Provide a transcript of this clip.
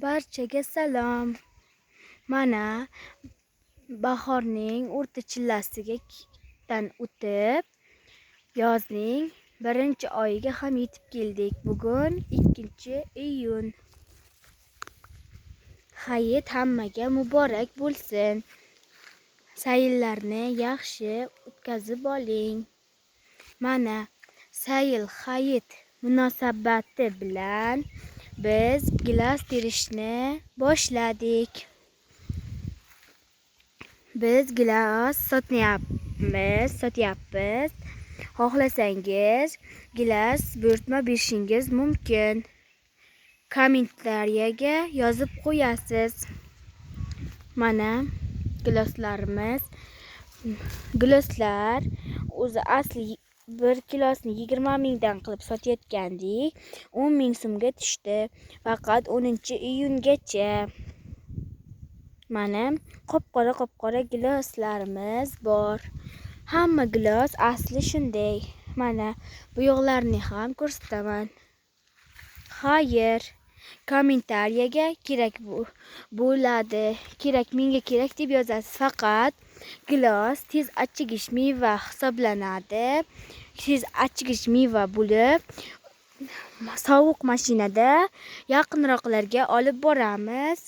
Barchaga salom. Mana bahorning o'rta chillasiga o'tib, yozning birinchi oyiga ham yetib keldik. Bugun 2-iyun. Hayit hammaga muborak bo'lsin. Sayillarni yaxshi o'tkazib oling. Mana sayil hayit munosabati bilan biz gilos terishni boshladik. Biz gilos sotyapmiz. Xohlasangiz gilos buyurtma berishingiz mumkin. Kommentariyaga yozib qo'yasiz. Mana giloslarimiz. Giloslar o'zi asli 1 kilosini 20 mingdan qilib sotayotgandik. 10 ming so'mga tushdi. Faqat 10-iyungacha. Mana qop-qora giloslarimiz bor. Hamma gilos asli shunday. Mana bu yoqlarni ham ko'rsataman. Xayr, kommentariyaga kerak bo'ladi. Kerak, menga kerak deb yozasiz. Faqat gilos tez achigich meva hisoblanadi. Tez achigich meva bo'lib, sovuq mashinada yaqinroqlarga olib boramiz.